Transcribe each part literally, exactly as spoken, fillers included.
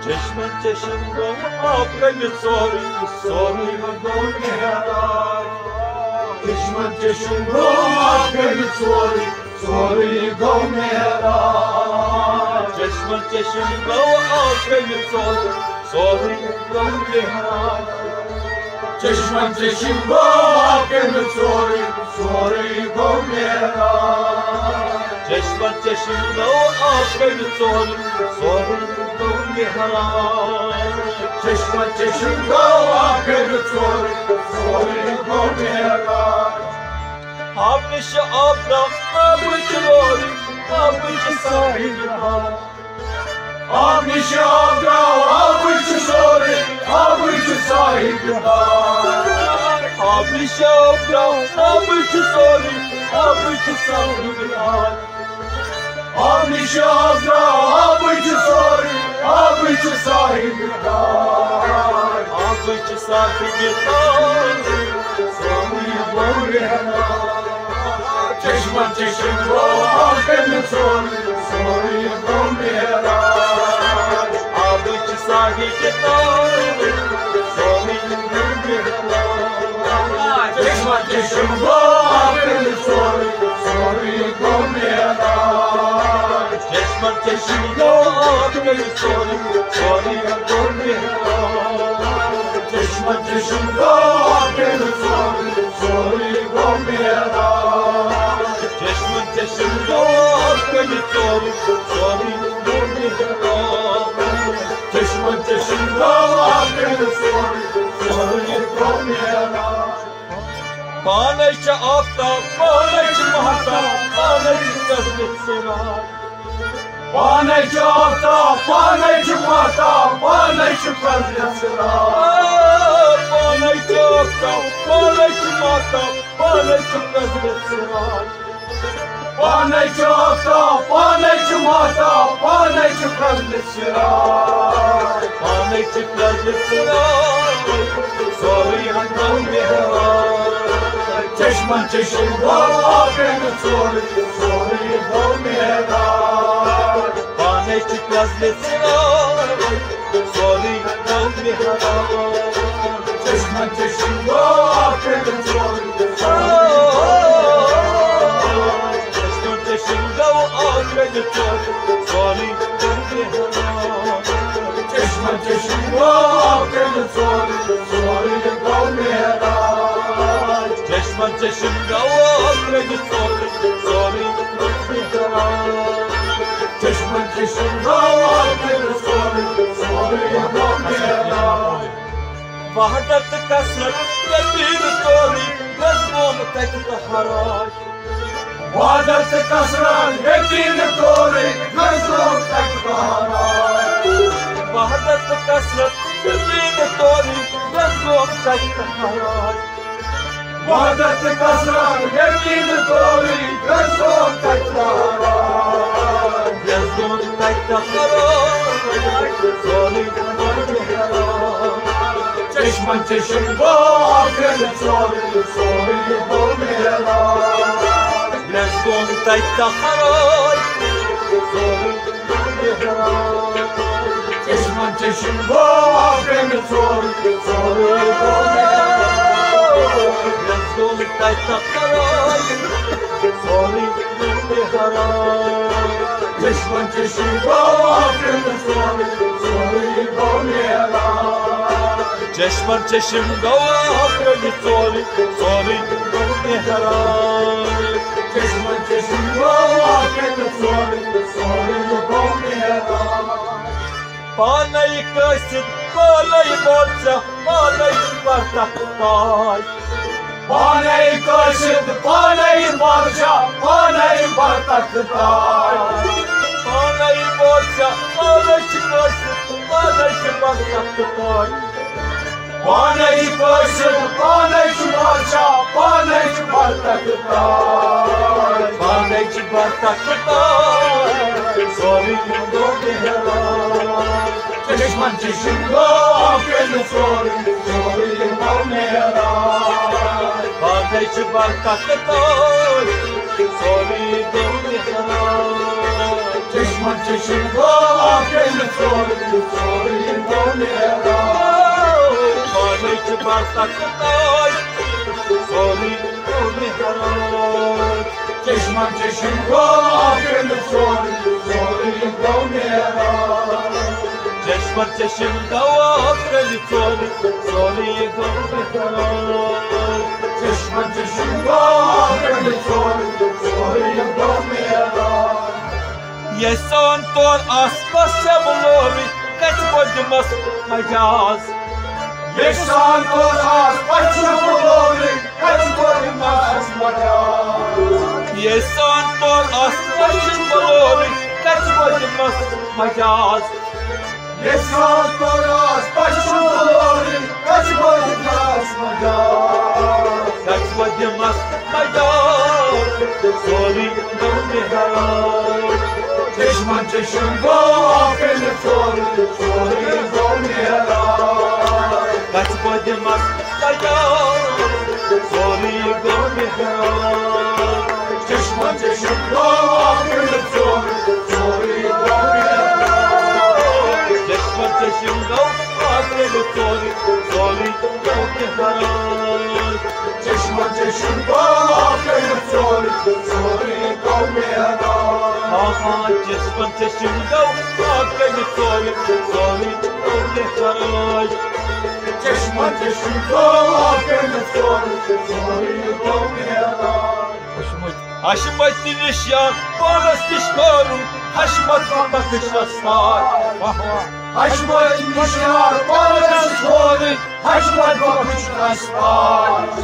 چشمن چشم گوٚو آب کٔمِس سورُے، سورُے گوٚو معراج۔ چشمن چشم گوٚو آب کٔمِس سورُے، سورُے گوٚو معراج۔ چشمن چشم گوٚو آب کٔمِس سورُے، سورُے گوٚو معراج۔ چشمن چشم گوٚو آب کٔمِس سورُے، سورُے گوٚو معراج۔ چشمن چشم گوٚو آب کٔمِس سورُے، سورُے گوٚو معراج۔ چشمن چشم گوٚو آب کٔمِس سورُے، سورُے گوٚو معراج۔ آب نِش آب درٛاو، آبٕچ لورِ، آبٕچ ساحِل بہار۔ آب نِش آب درٛاو، آبٕچ چھُ سورُے، آبٕچ چھُ صاحِب بہار۔ آب نِش آب درٛاو، آبٕچ چھُ سورُے، آبٕچ چھُ صاحِب بہار۔ آب نِش آب درٛاو، آبٕچ چھُ سورُے، آبٕچ چھُ صاحِب بہار۔ آبٕچ چھُ صاحِب بہار، سورُے گوٚو معراج۔ چشمن چشم گوٚو آب کٔمِس سورُے، سورُے گوٚو معراج۔ آبٕچ صاحِب بہار، سورُے گوٚو معراج۔ چشمن چشم گوٚو آب کٔمِس سورُے، سورُے گوٚو معراج۔ چشمن چشم گوٚو آب کٔمِس سورُے، سورُے گوٚو معراج۔ چشمن چشم گوٚو آب کٔمِس سورُے، سورُے گوٚو معراج۔ چشمن چشم گوٚو آب کٔمِس سورُے، سورُے گوٚو معراج۔ چشمن چشم گوٚو آب کٔمِس سورُے، سورُے گوٚو معراج۔ پانے چھُ آفتاب، پانے چھُ مہتاب، پانے چھُ تسبیح سراج۔ پانے چھُ آفتاب، پانے چھُ مہتاب، پانے چھُ تسبیح سراج۔ پانے چھُ آفتاب، پانے چھُ مہتاب، پانے چھُ تسبیح سراج۔ پانے چھُ آفتاب، پانے چھُ مہتاب، پانے چھُ تسبیح سراج۔ پانے چھُ تسبیح سراج، سورُے گوٚو معراج۔ چشمن چشم گوٚو آب کٔمِس سورُے، سورُے گوٚو معراج۔ پانے چھُ تسبیح سراج، سورُے گوٚو معراج۔ چشمن چشم گوٚو آب کٔمِس سورُے، سورُے گوٚو معراج۔ چشمن چشم گوٚو آب کٔمِس سورُے، سورُے گوٚو معراج۔ چشمن چشم گوٚو آب کٔمِس سورُے، سورُے گوٚو معراج۔ چشمن چشم گوٚو آب کٔمِس سورُے، سورُے گوٚو معراج۔ چشمن چشم گوٚو آب کٔمِس سورُے، سورُے گوٚو معراج۔ وحدت کثرت یقین تورٕے، مظلوم تتہِ تہراج۔ وحدت کثرت یقین تورٕے، مظلوم تتہِ تہراج۔ وحدت کثرت یقین تورٕے، مظلوم تتہِ تہراج۔ وحدت کثرت یقین تورٕے، مظلوم تتہِ تہراج۔ مظلوم تتہِ تہراج، سورُے گوٚو معراج۔ چشمن چشم گوٚو آب کٔمِس سورُے، سورُے گوٚو معراج۔ مظلوم تتہِ تہراج، سورُے گوٚو معراج۔ چشمن چشم گوٚو آب کٔمِس سورُے، سورُے گوٚو معراج۔ مظلوم تتہِ تہراج، سورُے گوٚو معراج۔ چشمن چشم گوٚو آب کٔمِس سورُے، سورُے گوٚو معراج۔ چشمن چشم گوٚو آب کٔمِس سورُے، سورُے گوٚو معراج۔ چشمن چشم گوٚو آب کٔمِس سورُے، سورُے گوٚو معراج۔ پانے قاصد، پانے بادشاہ، پانے برتخت تاج۔ پانے قاصد، پانے بادشاہ، پانے برتخت تاج۔ پانے بادشاہ، پانے چھُ قاصد، پانے چھُ برتخت تاج۔ پانے چھُ قاصد، پانے چھُ بادشاہ، پانے چھُ برتخت تاج۔ پانے چھُ برتخت تاج، سورُے گوٚو معراج۔ چشمن چشم گوٚو آب کٔمِس سورُے، سورُے گوٚو معراج۔ پانے چھُ برتخت تاج، سورُے گوٚو معراج۔ چشمن چشم گوٚو آب کٔمِس سورُے، سورُے بر تخت تاج، سورُے گوٚو مےٚ حرام۔ چشمن چشم گوٚو آب کٔرِتھ سورُے، سورُے گوٚو مےٚ حرام۔ چشمن چشم گوٚو آب کٔرِتھ سورُے، سورُے گوٚو مےٚ حرام۔ چشمن چشم گوٚو آب کٔرِتھ سورُے، سورُے گوٚو مےٚ حرام۔ ییٚلہِ سان تور آس پاس چھےٚ بُلورٕے، کَتہِ پٲٹھۍ دِمَس مجاز؟ ییٚلہِ سان تور آس پاس چھےٚ بُلورٕے، کَتہِ پٲٹھۍ دِمَس مجاز؟ ییٚلہِ سان تور آس پاس چھےٚ بُلورٕے، کَتہِ پٲٹھۍ دِمَس مجاز؟ ییٚلہِ سان تور آس پاس چھےٚ بُلورٕے، کَتہِ پٲٹھۍ دِمَس مجاز؟ کَتہِ پٲٹھۍ دِمَس مجاز؟ سورُے گوٚو مےٚ حرام۔ چشمن چشم گوٚو آب کٔرِتھ سورُے، سورُے گوٚو مےٚ حرام۔ کَتہِ پٲٹھۍ دِمَس مجاز؟ سورُے گوٚو مےٚ حرام۔ چشمن چشم گوٚو آب کٔرِتھ سورُے، سورُے گوٚو مےٚ حرام۔ چشمن چشم گوٚو آب کٔرِتھ سورُے، سورُے گوٚو مےٚ حرام۔ چشمن چشم گوٚو آب کٔرِتھ سورُے، سورُے گوٚو مےٚ حرام۔ آ، آ، چشمن چشم گوٚو آب کٔرِتھ سورُے، سورُے گوٚو مےٚ حرام۔ چشمن چشم گوٚو آب کٔرِتھ سورُے، سورُے گوٚو مےٚ حرام۔ حشمت نِش یار پانس نِش کارُن، حشمت بخش رستار۔ واہ واہ۔ حشمت نِش یار پانس نِش کارُن، حشمت بخش رستار۔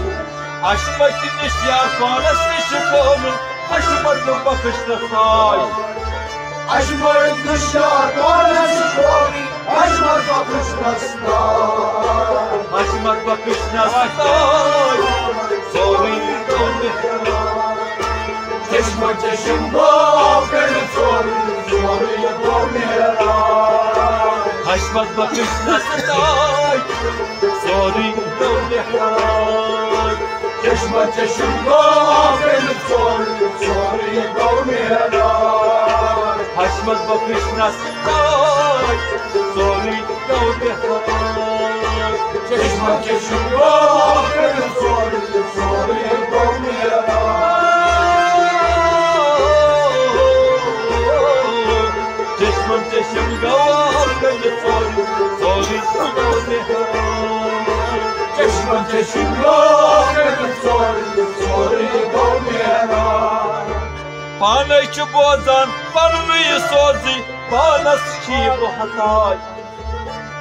حشمت نِش یار پانس نِش کارُن، حشمت بخش رستار۔ حشمت نِش یار پانس نِش کارُن، حشمت بخش رستار۔ حشمت بخش رستار۔ سورُے گوٚو مےٚ حرام۔ چشمن چشم گوٚو آب کٔرِتھ سورُے، سورُے گوٚو مےٚ حرام۔ حشمت بخش رستار۔ سورُے گوٚو مےٚ حرام۔ چشمن چشم گوٚو آب کٔرِتھ سورُے، سورُے گوٚو مےٚ حرام۔ حشمت بخش نس تاج، سورُے گوٚو مےٚ حرام۔ چشمن چشم گوٚو آب کٔرِتھ سورُے، سورُے گوٚو مےٚ حرام۔ چشمن چشم گوٚو آب کٔرِتھ سورُے، سورُے گوٚو مےٚ حرام۔ چشمن چشم گوٚو آب کٔرِتھ سورُے، سورُے گوٚو مےٚ حرام۔ پانے چھُ بوزان پننُے سوزٕے، پانس چھِ یہِ محتاج۔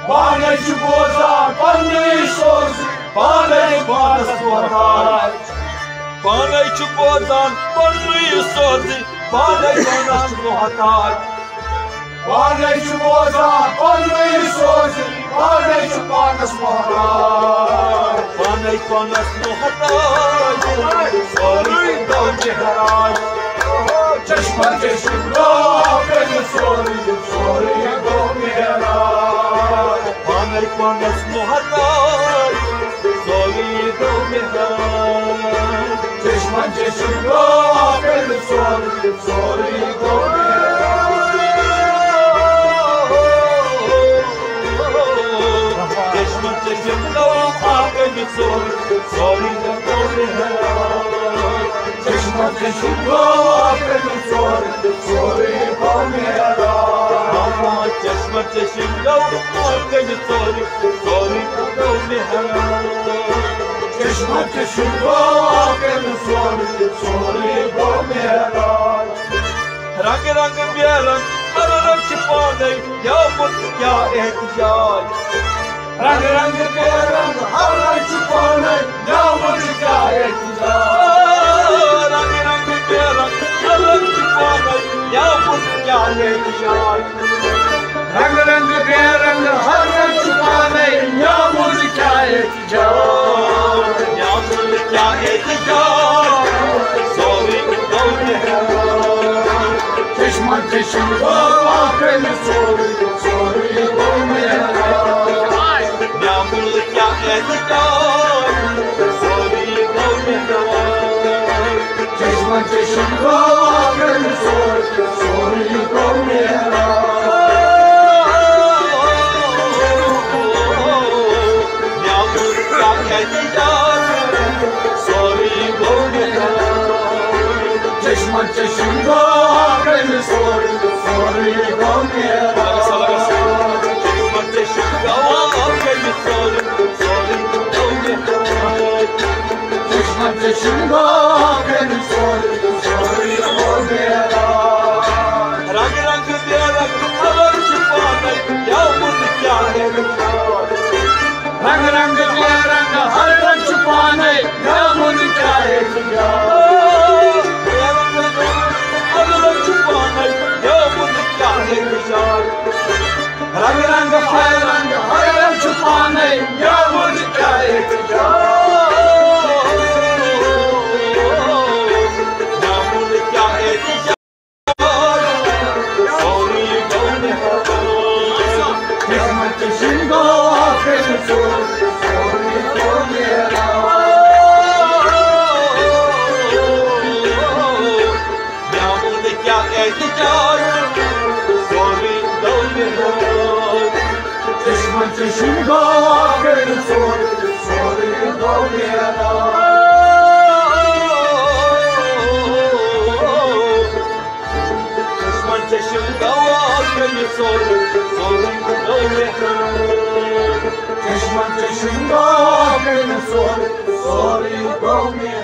پانے چھُ بوزان پننُے سوزٕے، پانے پانس محتاج۔ پانے چھُ بوزان پننُے سوزٕے، پانے پانس چھُ محتاج۔ پانے چھُ بوزان پننُے سوزٕے، پانے چھُ پانس محتاج۔ پانے پانس محتاج، سورُے گوٚو مےٚ حرام۔ چشمن چشم گوٚو آب کٔرِتھ سورُے، سورُے گوٚو مےٚ حرام۔ پانے پانس محتاج، سورُے گوٚو مےٚ حرام۔ چشمن چشم گوٚو آب کٔرِتھ سورُے، سورُے گوٚو مےٚ حرام۔ چشمن چشم گوٚو آب کٔرِتھ سورُے، سورُے گوٚو مےٚ حرام۔ چشمن چشم گوٚو آب کٔرِتھ سورُے، سورُے گوٚو مےٚ حرام۔ چشمن چشم گوٚو آب کٔرِتھ سورُے، سورُے گوٚو مےٚ حرام۔ چشمن چشم گوٚو آب کٔرِتھ سورُے، سورُے گوٚو مےٚ حرام۔ رنگ رنگ بے رنگ، ہر رنگ چھِ پانے، یا مُلک کیا احتجاج۔ رنگ رنگ بے رنگ، ہر رنگ چھِ پانے، یا مُلک کیا احتجاج۔ رنگ رنگ بے رنگ، ہر رنگ چھِ پانے، یا مُلک کیا احتجاج۔ رنگ رنگ بے رنگ، ہر رنگ چھِ پانے، یا مُلک کیا احتجاج۔ یا مُلک کیا احتجاج، سورُے گوٚو مےٚ حرام۔ چشمن چشم گوٚو آب کٔرِتھ سورُے، سورُے گوٚو مےٚ حرام۔ یا مُلک کیا احتجاج، سورُے گوٚو مےٚ حرام۔ چشمن چشم گوٚو آب کٔرِتھ سورُے، سورُے گوٚو مےٚ حرام۔ یا مُلک کیا رنگ رنگ بے رنگ خبر چھِ پانے، گیوُن کیٛاہ ہے بِچار۔ رنگ رنگ بے رنگ ہر رنگ چھِ پانے، گیوُن کیٛاہ ہے بِچار۔ بے رنگ خبر چھِ پانے، گیوُن کیٛاہ ہے بِچار۔ رنگ رنگ ہر رنگ ہر رنگ چھِ پانے، گیوُن کیٛاہ ہے بِچار۔ گیوُن کیٛاہ ہے بِچار۔ سورُے گوٚو مےٚ۔ قسمت چھُ شِنگو آخر ژوٚل، سورُے گوٚو مےٚ۔ گیوُن کیٛاہ ہے بِچار، سورُے گوٚو مےٚ۔ قسمت چھُ شِنگو آخر ژوٚل، سورُے گوٚو مےٚ۔ قسمت چھُ شِنگو آخر ژوٚل، سورُے گوٚو مےٚ۔ قسمت چھُ شِنگو آخر ژوٚل، سورُے گوٚو مےٚ۔